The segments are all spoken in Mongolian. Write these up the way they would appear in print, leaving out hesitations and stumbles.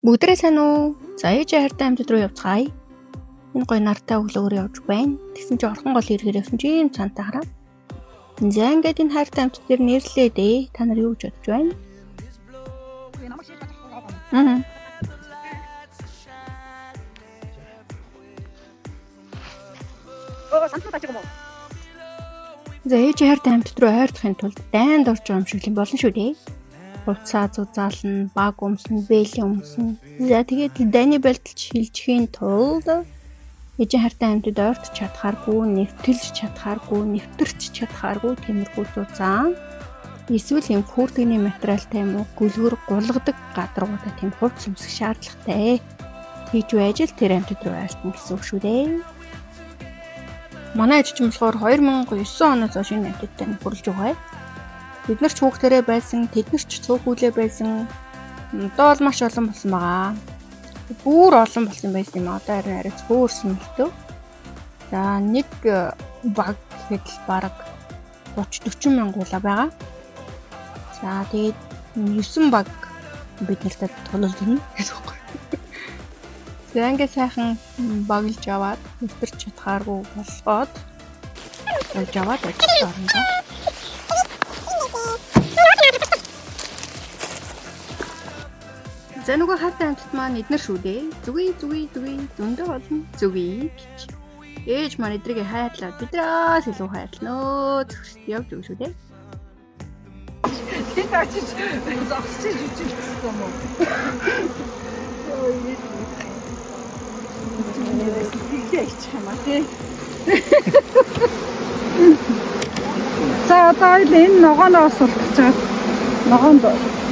Бүгдээрээ сайн уу? За, ээжээ хайртай амьтад руу явцгаая. Энэ гоё нартай өглөөр явж байна. Тэгсэн чи орхон гол эргээр явсан чи ийм цантай хараа. За, ингээд энэ хайртай амьтад дээр нэрлээ дээ. Та нар юу гэж бодож байна? Аа. За, ээжээ хайртай амьтад руу ойртохын тулд дайнд орж байгаа юм шиг юм болно шүү дээ. Хувцаа зузаална, баг өмснө, бээлий өмснө. За, тэгээд дайны болтолч хилжихийн тулд ээжийн хайртай амьтад ойртож чадхааргүй, нэвтэлж чадхааргүй, нэвтэрч чадхааргүй тиймэрхүү зузаан эсвэл юм хүүрдэгний материалтай юм уу гүлгэр гулгадаг гадаргуудаа тийм хувцас өмсөх шаардлагатай. Тэгж байж л тэр амьтад руу ойртно гэсэн үг шүү дээ. Манай ээж чинь болохоор 2009 оноос хойш энэ амьтадтай нөхөрлөж байгаа. Бид нар ч хүүхдэрээ байсан, тэд нар ч цөөх хүлээ байсан. Одоо бол маш олон болсон байгаа. Бүр олон болсон байсан юм. Одоо харин арай цөөрсөн л дөө. За, нэг баг гэхэд л бараг 30 40 мянгуула байгаа. За, тэгээд 9 баг бид нартай тулалдана гэсэн үг. За, ингээд сайхан баглж аваад нэвтэрч чадхааргүй болгоод болж аваад ажилд орно доо. За, нөгөө хайртай амьтад маань эднэр шүү дээ. Зүгий зүгий зүгий зөндөө олон зүгий гэж. Ээж маань эдрийг хайрлаа. Бидраас илүү хайрлаа. Явж өгч шүү дээ. Тэнд очиж зогсож жүжиглэх гэсэн юм уу? Йоо, сэтгэлээ ичих юм а тий. За, одоо хоёул энэ ногооноо султаж байгаа. Ногоонд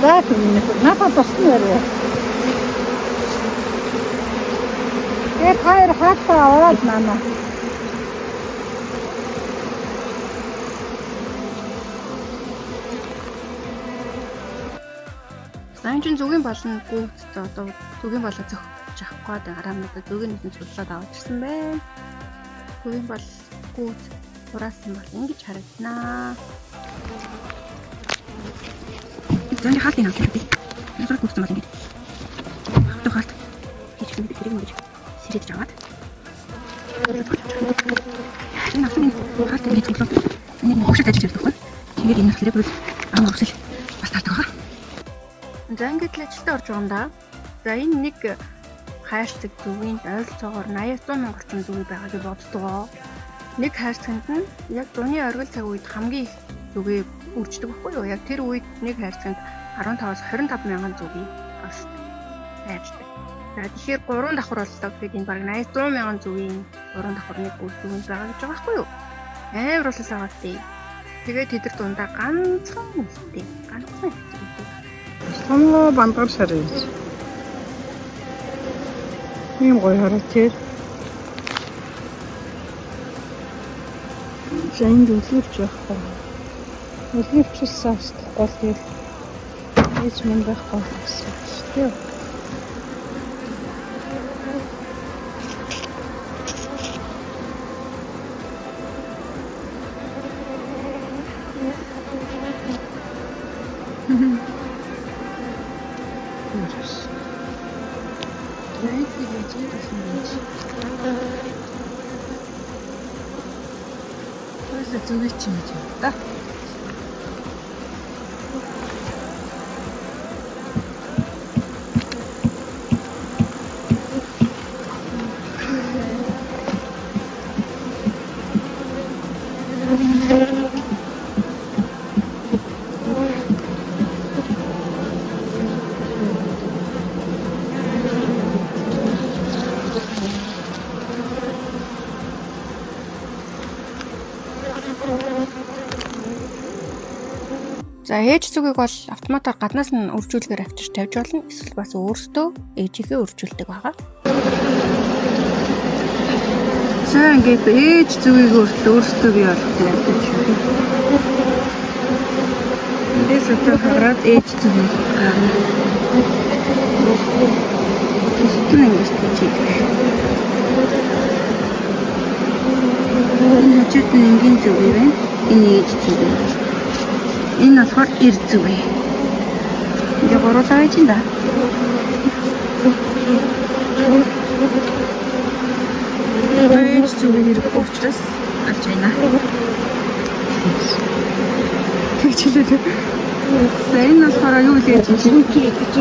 за тийм надад тусна барь. Тэгээд хоёр хаалтаа аваад нана. За, энэ чинь зүгийн болон гүйцэд одоо зүгийн болоо зөхөж авах гээд гараа надад зүгийн нүдэн судлаад аваад ирсэн байна. Зүгийн бол гүйц хураасан бол ингэж харагданаа. За, энэ хаалтыг авчих би. Энэ зураг гүйцсэн бол ингэж. Одоо хаалт хийчихсэн гэдэг тэрийг ингэж сэрэж аваад. Энэ авсан энэ хаалт ингэж цуглаад энэ хөшөлт ажиллаж явдаг байхгүй. Тэгээд энэ болохоор бүр ам өсөл бас таардаг байгаа. За, ингээд л ажилдаа орж байгаа юм да. За, энэ нэг хайрцаг зүгийн ойролцоогоор 80 100 мянга орчим зүгий байгаа гэж боддгоо. Нэг хайрцагт нь яг зуны оргил цаг үед хамгийн их зүгээ үрждэг байхгүй юу? Яг тэр үед нэг хайрцагт 15-аас 25 мянган зүгийг бас хайрцдаг. За, тэгэхээр 3 давхар боллоо гэхэд энэ бараг 80 100 мянган зүгийн 3 давхар нэг үр зүгэнд байгаа гэж байгаа байхгүй юу? Амар улас аваад тий. Тэгээд тэд нар дундаа ганцхан үлдээ. Ганцхан их зүгтэй. Сонгоо бандгар шар гэж. Ийм гоё хараа тэр. За, энд үлгэрч байхгүй. Үлгэрчсэн устдахгүй л тэгэл хийж мэн байхгүй гэсэн үг шүү дээ. Хоёулаа зүгээ чи юм да. За, ээж зүгийг бол автоматар гаднаас нь үржүүлгээр авчирч тавьж болно. Эсвэл бас өөртөө ээжийнхээ үржүүлдэг байгаа. За, ингээд ээж зүгийг өөртөө өөртөө бий болгох явдаг шүү. Эндээс одоо хараад ээж зүгийг гарна. Өстөн ингэж тийчээд. Энэ хажууд нь энгийн зүг байна. Энэ ээж зүг. Энэ болохоор эр зүг. Ингээ гуруулаа байж энэ да. орж байна. Тэгчлээ. За энэ болохоор юу лээ гэж Сүүнцэр гэж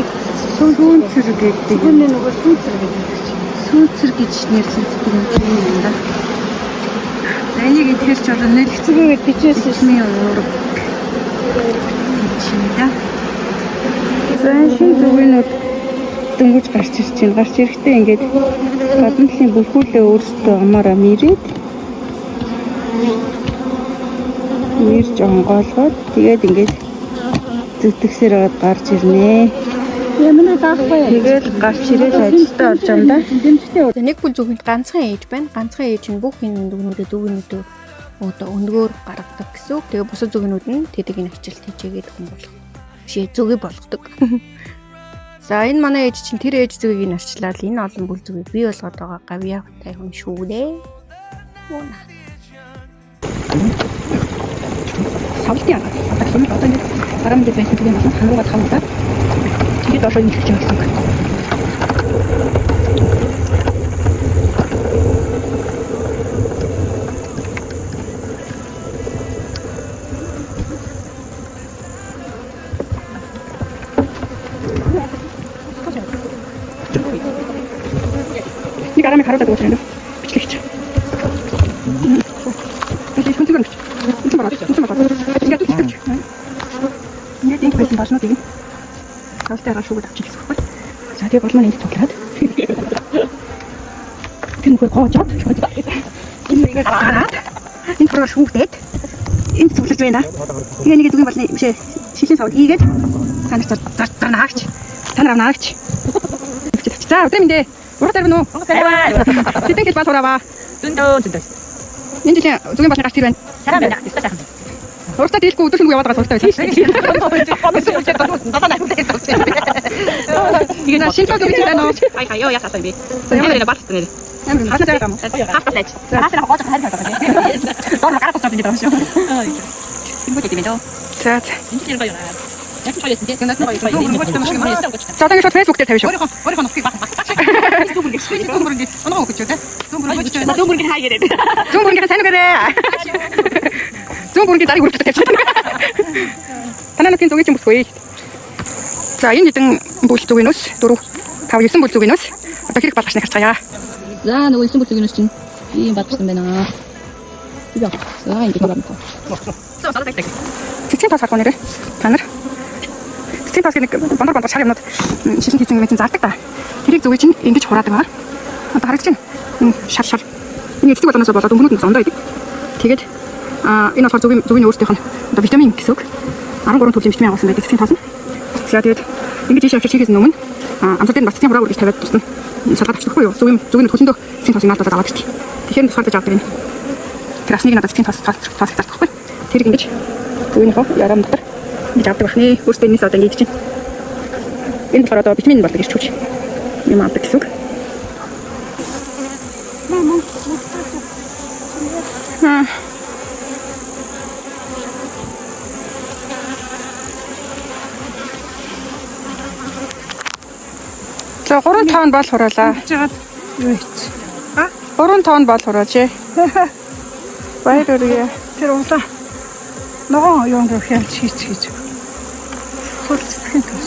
сүүнцэр гэдэг. энэ нөгөө сүүнцэр гэдэг чинь. Сүүнцэр гэж нэрлэгддэг юм юм да. За энийг идэхэр ч бол нэл Цэцэгээ бичээсэн шин. хэцмийн уурга гэж юм да. За энэ шинэ зүгийнүүд дөнгөж гарч ирж байна. Гарч ирэхдээ ингээд гадна талын бүрхүүлээ өөрсдөө амаараа мэрээд мэрж онгоолгоод тэгээд ингээд зүтгэсээр байгаад гарч ирнэ. Ямар даахгүй. Тэгээд гарч ирээд ажилдаа орж байгаа юм да. Дэмжтэй. За нэг бүл зүгэнд ганцхан ээж байна. Ганцхан ээж нь бүх энэ дүгнүүдэд дүгнүүдөө одоо өнгөөр гаргадаг гэсэн үг. Тэгээ бусад зүгнүүд нь тэдэг энэ ачаалт хийжээгээд хүн болох. Бишээ зүгээ болгодог. За энэ манай ээж чинь тэр ээж зүгийг нь арчлаад энэ олон бүл зүгийг бий болгоод байгаа гавьяатай хүн шүү дээ. Уна. Савлтын арга. Одоо юм одоо ингэ бараан дээр байсан тийм байна. Хануугаа тавуулаад тэгээд доошоо нэлж байгаа гэсэн үг. Нэг арамыг харуулдаг учраас бичлэгч. Тэгээд хүнцгээр өгч. Үнсэн бараад, үнсэн бараад. Ингээд үсгэж. Ингээд энэ байсан болноо тийм. Савлтын арга шүүгээд авчих гэсэн үг байхгүй. За тэгээ болмоо энд цуглаад. Тэр нөхөр гоожоод энэ нэг гараад энэ төрөөр шүүгдээд энд цуглаж байна. Тэгээ нэг зүгийн болны бишээ шилийн савд хийгээд та нар зар зарнаагч. Та нар авнаагч. За өдрийн мэндэ. Ураг зарвна уу? Тэдэн хэл бал хурааваа. Зөндөө зөндөө. Энэ жилийн зүгийн болны гарч ир байна. Сараа байна. Өстой сайхан. Уртаа дийлэхгүй өдөр шөнөгүй яваад байгаа суртаа байсан. Тэгээ За шинэ зүгийн байна уу? Хай хай ёо ясаа юм бэ. За ямар Ямар баалцсан нэр. Ямар хаалт байгаа юм уу? Хаалт лайч. Хаалт гоож хайр хайр байгаа. Доор гарах тусаад ингэж байгаа юм шүү. Тэнгүүд юм дөө. За за. Энэ чинь гоё. Яг гоё юм тийм. Гоё юм. За одоо ингэ шууд Facebook дээр тавина шүү. Өөрийнхөө өөрийнхөө нутгийг бах бах. Зүүн бүргэн. Зүүн бүргэн. Оноо өгч үү те. Зүүн бүргэн. Зүүн бүргэн хай гэрээ. Зүүн бүргийн сайн үгээрээ. Зүүн бүргийн зарыг үргэлжлүүлж тавьчих. Танаа нутгийн зүгийг чинь бүсгүй. За энэ хэдэн бүл зүгийнөөс 4 5 9 бүл зүгийнөөс одоо хэрэг балгачныг харцгаая. За нөгөө 9 бүл зүгийнөөс чинь ийм бадсан байна. За ингэ байна. Цэцгийн тос харах нэрээ. Та нар цэцгийн тос гэх нэг бондор бондор шар юмнууд шилэн хийсэн юм чинь зардаг та. Тэрийг зүгийг чинь ингэж хураадаг байгаа. Одоо харагдаж байна. Энэ шар шар. Энэ эцэг болгоноос болоод өнгөнүүд нь зондоо идэг. Тэгээд энэ болохоор зүгийн зүгийн өөрсдийнх нь одоо витамин гэсэн үг. 13 төрлийн витамин агуулсан байдаг цэцгийн тос нь. За тэгээд ингэж ийш авчир хийхээс өмнө амсар дээр нь бас цэцгийн хураа үргэлж тавиад тусна. Салгаад авчихгүй юу? Зүгийн зүгийн хөлөндөө цэцгийн тосыг наалдуулаад аваад ирдэг. Тэгэхээр тусгаарлаж авдаг юм. Тэр асныг надад цэцгийн тос тос тос зардах байхгүй. Тэрийг ингэж зүгийнхөө ярам дотор ингэж авдаг бахны. Өөртөө энэс одоо ингэж чинь. Энэ болохоор одоо витамин болдог ирч хүч юм авдаг гэсэн үг. Аа. За 3 тонн бол хураалаа. Жагаад юу хийч. 3 тонн бол хураажээ. Баяр хүргэе. Тэр улаа ногоон юун руу хялж хийч гэж. Сул цэцгийн тул.